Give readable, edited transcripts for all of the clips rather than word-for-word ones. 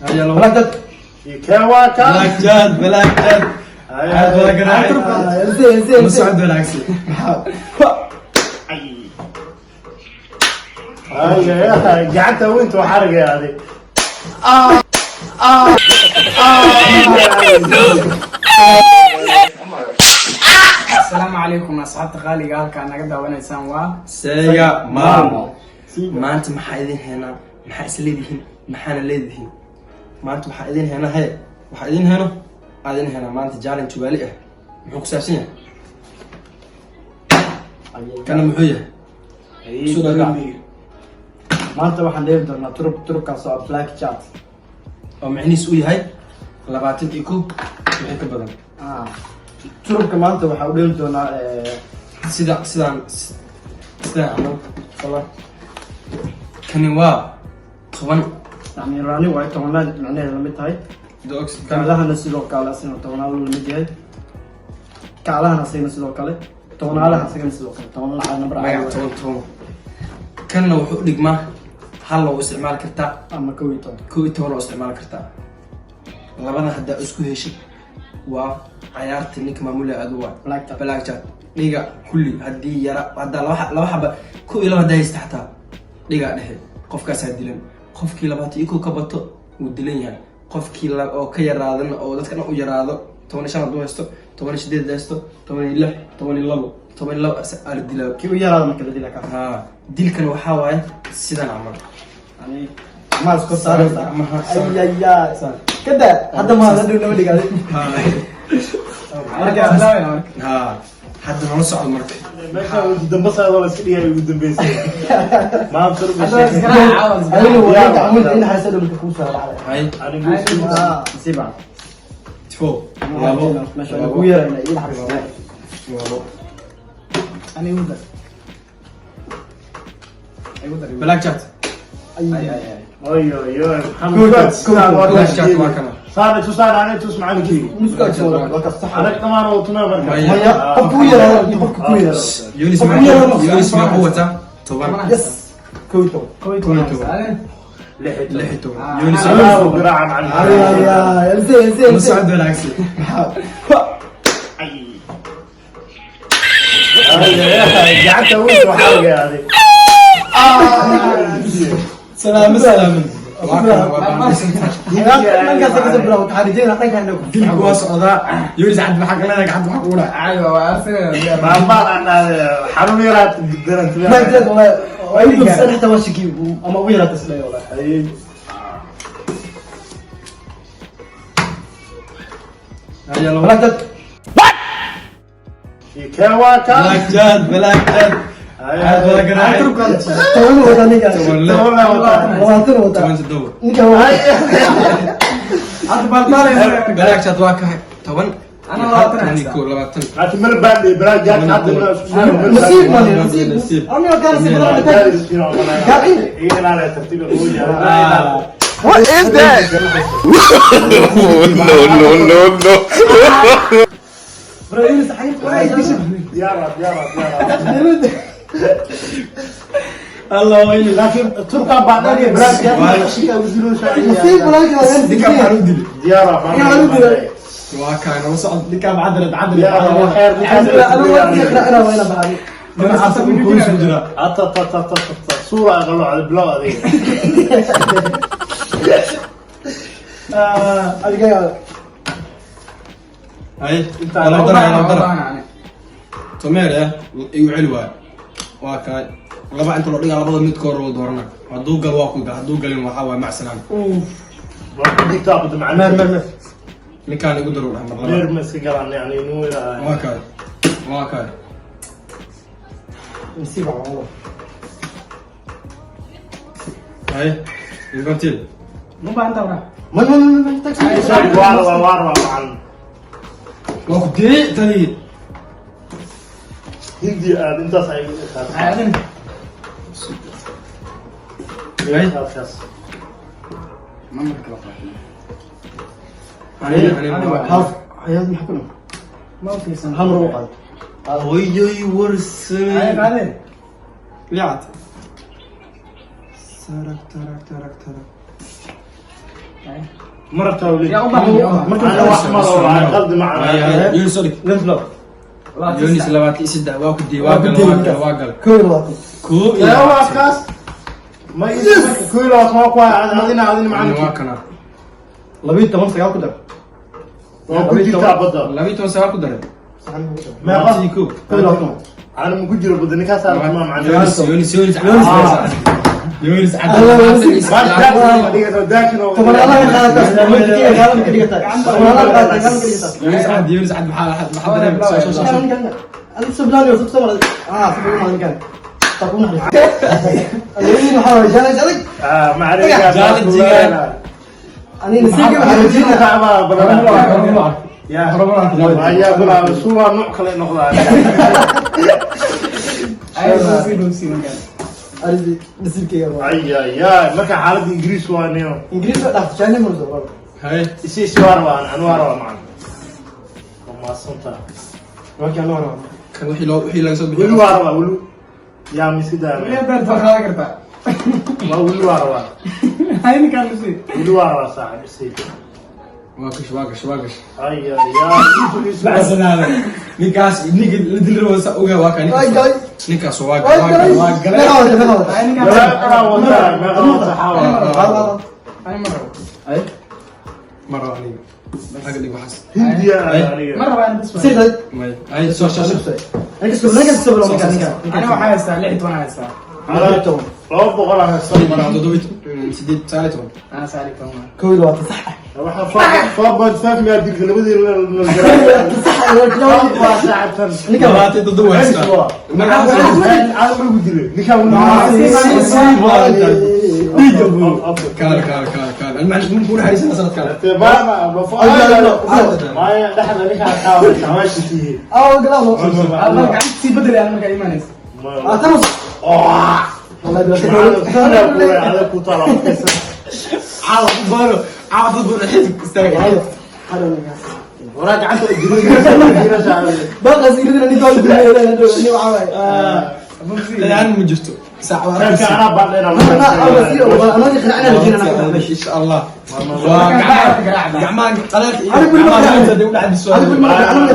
Haya labo. Black Dad. Kewaka. Black Chat, Black Chat. Aad wada garaacay. Insee, insee, Ma insee. socod wanaagsan. Ay, gacanta weynta waa xarigay adi. Asalaamu calaykum asxaabta qaaliga, halkaa naga daawanaysaan waa Sega Maamo. Maanta maxaa idin heenaa? Maxaa is leedihiin? Maxaana leedihiin? Maanta waxaa idin heenaa, hee, waxaa idin heeno, aa idin heenaa maanta challenge waali ah. Muxuu ku saabsan yahay? Kana muxuu yahay? Soo dhawaad. Maanta waxaan dheeli doonaa turub, turubkaas oo ah black chat. Oo micnihiis uu yahay 21 wixii ka badan. Ah. Turubka maanta waxaa u dheeli doonaa Sida sidaan sidaan camal. Wala. Kani waa 10. Yani raani waayo, tobanaad micnaheeda lamid tahay. Dogs kan. Kaalahana sidoo kale asina tobanaad lamid yahay. Kaalahana asagana sidoo kale tobanaalaha, asagana sidoo kale toban lacag number Magac 10 10. Kanna wuxuu u dhigmaa hal loo isticmaali kartaa ama 11. 11 oo isticmaali kartaa. Labada haddaa isku heshid waa cayaarta ninka maamulaya adu waa. Black Chat. Black Chat dhiga kulli haddii yara haddaa laba xaba 12 haddaa haysta xataa dhigaa dhexe, qofkaasaa dilan. Qofkii 21 ka bato wuu dilan yahay. Qofkii oo ka yaraadana, oo dadka dhan u yaraado, 15 hadduu haysto, 18 haysto, 16, 12, 12 aa la dilaa. Kii u yaraada marka la dila kaas. Ha, dilkan waxaa waaye sidan camal. Yani gacmaha iskor saaraysa. Gacmaha saan. Ayaya. Saan. Kada hadda ma hadhow nama dhigaaday. Marka bilaabaya marka. Ha, hadda nala socdo marka. Meesha ugu dambasaadoo la iska dhigay ugu dambeysay. Maam turub. Hadda waa isgaraaca, caawa Adiga isgaraaca. waa gacmuhu in xarisa dhulka kuu soo dhacday. Hay. Anigu isku Ah, nasiib ah. Tifo labo. Meesha ku yarayna ii xarisa. Labo. Ani igu dar, igu dar, igu dar. Black Chat. Ay ay ay. Oy oy oy. Maxamed Black Chat waa kana. Saan isu saan, ani tus macalinkeyga. Waa ka sax. Anag dhamaan oo tunaa marka. Maya. Maya, qofku u yaraada, qofku ku yaraada. Yunis. Qofku u yaraada. Yunis meequu wataa? 10. Yes, 11. 11. 11. Adin? 16. Ah. Yunis. Allahu garaaca macalin. Ayaya, insee, insee, Ma insee. socod wanaagsan. Ay, gacanta weynta waa xarigay adi. Salaamo salaamin, waa kana, waa baandaysantahay. Dhankaas ka soo bilaabo, waxaan rajeynaa dhankaan inuu ku Dilku waa socdaa. Yunis, gacanta maxaa ka leedahay? Gacanta maxaa kugu dhacay? Caadi waa arsenal diyaar. Baanbaan aan dhahday xanuun yaraad darantay. Black Chat wallahi waa ii dhufsan, xitaa waa shaki ama ugu yaraata isleeyahay wallahi. Ay. Haya labo. Black Chat. Kewaka. Black Chat, Black Chat. Aad wada garaacay. 10 wata ninka. 10 lix. 10 la wataa. 20 wata. 17. Ninka waa Hadda baalbaalaya. Black Chat waa kahay 10. Ana 20 20 haysta. 20. Laakiin mar baan dhihi Black Jack hadda mar isku soo nasiib male, Nasiib. nasiib. Aniga kaa nasiib badan tahay. What is that? No, no, no, no. Bro, Yunus, xagee ku haysaa? Allah. Laakiin turkan baan dhaliya Black Jack. Nasiib Black Chat. Ninka maxaa u dilay? Diyaara. Waa kaa, nala socod. Ninka macadalad cadalad. Aniga waa iqra waa ina baxay. Dhinacaas uu kugu soo jiraa. Suura aqalo bilow adiga. Adiga. Hay. Intaa laba dara, laba dara. Ani. Tomeer eh igu celi waayo. Waa kaa laba inta loo dhigaa, labada midka hore loo doorana. Hadduu gal waa ku gal, hadduu galin waxaa waaye macsalaan. Mer mer mer. Ninkaan igu daro dhax mar laba. Meer ma iska galaan yani inuu Waa kaa, waa kaa. Nasiib ah wallah. Hay, infantil. Ma baahan tahay. Man man man man taxi. Waar waa waar waa macalin. Waa ku dee tani. Hindi aad intaas ay Adin. Hay. Nambarka kala qaatay. Aniga aniga. Half hayad maxaa ku dhan? Ma u fiirsan. Hal mar u qaad. Hooyoy. Ay Warsamay. qaadeen. Liicad. Tarak tarak tarak tarak. Ma rabtaa weli? Yaa u baahan, yaa u baahan. Marka Ana wax ma rabo, aan qaldi macana. Yunis soo dhig. Yunis love. Yunis 23 waa ku diyey, waa gal, waa gal, waa gal. 21. Koo iyo Yaa waa labaatan. kaas. Ma 21 waa ku haya, adina Ani waa macalin. kana. 12 sagaal ku dar. Waa ku jirtaa badda. 12 sagaal ku daray. Meeqa? 21. 21. Ana ma ku jiro badda, ninkaas aan ma macalin. Yunis, Yunis, Yunis. Yunis Tobanaalaha qaadataa, qaadan ka dhigataa. Tobanaalaha qaadataa, qaadan ka dhigataa. Yunis cad, Yunis cad, maxaa dareemay? Soo, soo, soo, soo. Adiga soo bilaabay, soo soo maray. Ah, soo bilaabay ninkan. Ta ku naxariis. Adiga waxaa waay challenge adag. Ah, macalin. Challenge-gan. Aniga nasiibkay waxaa rajeynayaa. Ya. Ayaa bilaabay, suugaa nooc kale noqdaa. Ay, sii dhow, sii markaan. Aridi nasiibkayga waa. Ay ay ay, marka xaaladda Ingiriis waa niyo. Ingiriis waa dhaaf challenge marso walaal. Hay. Isi waa rabaa, an waa rabaa macalin. Waa mahadsantahay. Markii aan rabaa. Kan wixii laga soo Weli bixiyo. waa rabaa, weli. Yaa misidaa. Weli beerta waa qaadan kartaa. Waa weli waa rabaa. Hay, ninkaan la sii. Weli waa rabaa saaxiib, isi. Waa gash, waa gash, waa gash. Ay ay ay. Baxsanaada. Ninkaas ninka la dili rabo sa ogaa, waa kan. Ay guys. Ninkaas waa Ay gal, waa gal, guys. waa galay. Meeqa wata, meeqa wata? Hay, ninkaan. Meeqa wataa, meeqa wataa xaawa. Ani ma rabo. Ay. Ma rabo aniga. Xagga dhig waxaas. Hindiya aniga. Ma rabo ani, bas waay. Sir. May. Ay, soo, soo, soo. Ninka soo, ninka soo bilaabay ninkan ninkan. Ani waxaa haystaa 16 haystaa. 16. 200 aan haysan maraa. 7, 8, 19. Ana 19 waay. 21 sax. Waxaa 4.5 miyaa dilka labadii la garaa. Sax. Waa saaxiibtan. Ninkan 27 haystaa. Aan lagu dilay. Ninkaan weli. Dhiigga buu. Kaal, kaal, kaal, kaal. Ani macallin ku naxariisana sanadkan. Maya dhexda ninkaan qaaway xawaashisiiyey. Ah, galaalo. Marka gacanta sii bedel aan markaa imaanaysa. Ah, tan. Wallahi bila. Caawa ku baaro. Caawa dad badan xidid istaagay. Waraa gacanta Baqas iridina ninka waa dilay ni waxa waay. Laan ma jirto. Saac waa Reerka anaa baadhayna. Ana ana qanacna rajina ana. Insha Allah. Waa gacmaha, gacmaha qalaad iyo Ani kulli ma gacmaha qanacna. hadday u dhacdiso. Ani kulli ma qanacna.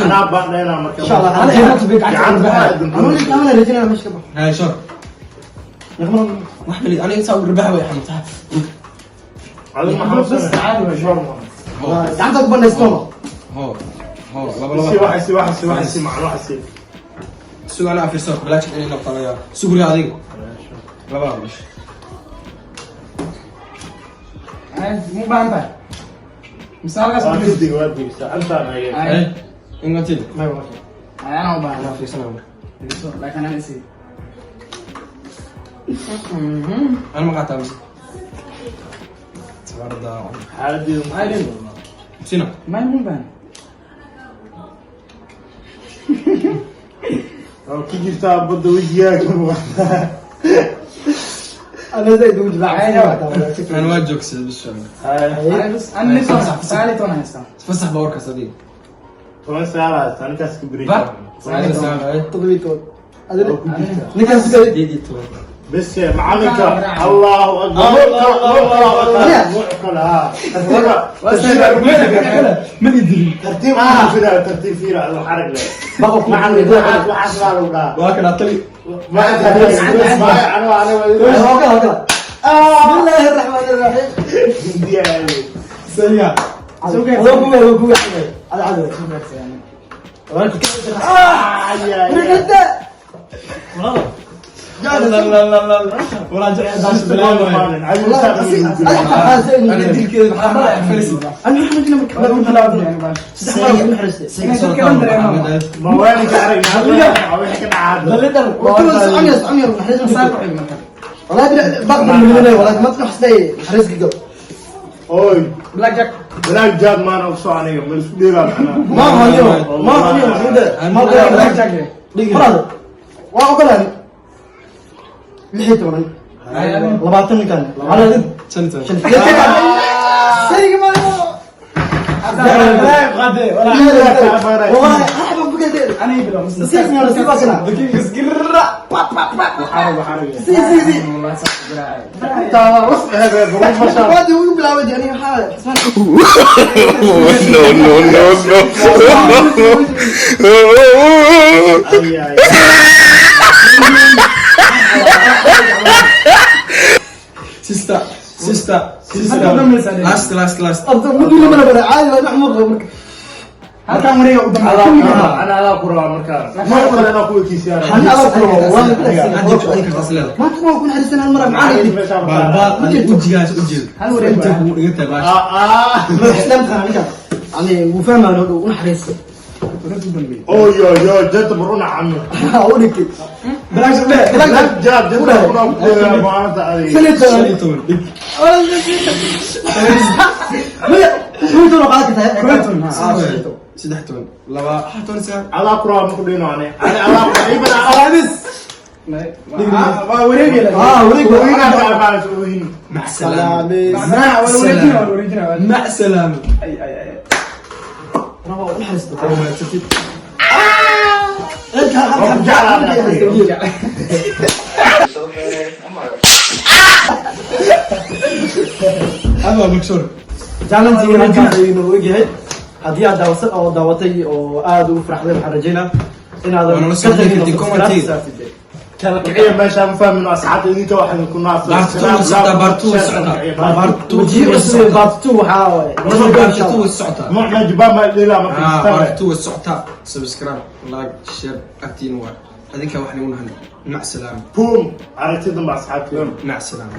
Anaa baadhayna marka. Insha Allah. Ana Gacanta gacanta ana ana rajina meesha ka bax. Hay shor. Wax mali aniga saa u ribax way xamtaa. Bas caadi waay. Gacanta ku banaysto. Ho. Ho, laba Si laba. wax si wax si wax si macno wax si. Sugaana afirso bilaash inay noqoto yaa. Sugriga adiga. Laba laba. Ay, mu baahan tahay. Mise halkaas Waa ku jirto? digdig waa digsa intaan hayay. Ay, Hay. Ingantin. Ma ma. ay, anaa u baahan. Ana fiirsana marka. Laakiin ana isii. Ana ma qaataa mise. Tabarda. Xaaladeedu Ay, dhin. Sina. May mu baahan. Waa ku jirtaa badda wejigaaga ka muuqata. Ana zaid ugu jilaa. Ana waa joogsaday bis. Hay. Ay, bas ani 19 haystaa. Fasax baa warkaas adiga. 19 haysta ninkaas ka beri. Ba. 19 hay. 17. Waa ku jirtaa. Ninkaas kale. 18. بس معلمك الله اكبر الله Ma idilin. ترتيب فيها ترتيب فيها الحرق له Baqo ku. معلم وحسب على Waa kana tali. ما انا انا Waa kala kala. Bismillahir rahmanir rahim. Saya. Waa ku waa ku. Ada ada. Ninka. لا لا لا لا لا ولا جاي انا dilkeeda maxaa farisi. Ana waxaan rajina marka Waa ku bilaabay yani baash. saddex mar ku naxariistay. Inay dadka dhan dareemaan. Waa soconaya soconaya naxariis Saa ku xig marka. والله بقدر من هنا والله ما تروح سنة حريص قبل. اوي Black Jack. بلاك جاد ما انا وصو عليهم من السبيل ما هو اليوم ما هو اليوم ما هو Black Jack. مراد واقول انا لحيته وانا 20 كان على ذي Shan toban. سيق ما والله احب de de. Aniga bilow. Nasiib miyaa nasiib waa kana. Waxaa waxaa. Si si si. Wallahi sax garaacay. Intaa waa was ahayd baruun masha. Waadi ugu bilaabay yani waxaa Xismaan. No, no, no, no. Ay ay. Sister, sister, sister. Hadda dhammaysaa. Last, last, last. Horta muddo lama la bara caadi waa wax muuqda marka. Halkaan wareega u dambeeya. Ana adaa ku rabaa markaa. Mar kale inaa ku ekeysiyaa. Hal adaa ku rabaa, wallahi. Hadda ku adin kartaa sileeda. Maanta waa ku naxariisan hal mar maxaa la yidhi? Baal adiga wejigaas u jeedo. Hal wareeg Intay baa. kugu dhigan tahay baasha. Ah. Madax islaamka ninka. Yani wuu fahmaa u naxariisan. Wareega u dambeeya. Oh yo yo jeta baruna cami. Ha u dhigtay. Bilaash dheh. Jaab jeta baruna ku dheeraa maanta adiga. 15 dhig. Maya, 11 qaadan kartaa. 11, ha. 13, laba, ha, 19. Adaa ku rabaa ma ku dhino ani. Ani adaa ku ibana Alaamis. Waa wareegaya. Ah, wareeg. Ooyina ka baanas ooyin. Mac salaama. Waa wareejina, waa wareejina. Mac salaama. Ay ay ay. Rabo u naxariisto. Waa mahadsanid. Cirka Waa ku jeclaa. Adaa magsor. Challenge halkaas ayuu inoogu egyahay. Haddii aad daawasa oo daawatay oo aad ugu faraxday, waxaan rajaynaa inaadan Waa nala soo ka tagin dhigi oo comment-iga. subscribe saartid. Kiciya meesha ma fahmin asxaabta idinka waxaa idinku naafsan. Part two way socotaa, part two way socotaa. Part two Wajihi way cusub socotaa. Part two waxaa waaye. Part two way socotaa. Mucna jibaan baa dhila marka Ah, istabe. part two way socotaa. Subscribe, like, share, agtiina waa. Adinka wax nagu nahanay. Mac salaama. Boom. Aragti dambe asxaabteena. Mac salaama.